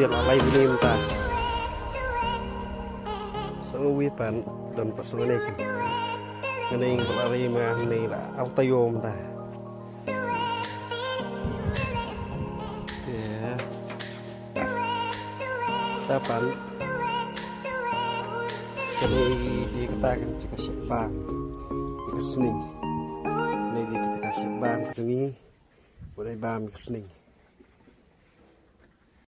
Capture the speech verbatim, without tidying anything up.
Ïa la lai bini mynta. Sa nga wi pan don pa sa nga nei. Nga nei ba la rei ma nga nei la ar taïew mynta. Te ta pan. Kane dei kata kan jaka shet bam ïa ka sning. Kane dei ka jaka shet bam ka jong ngi. Wat ai bam ïa ka sning.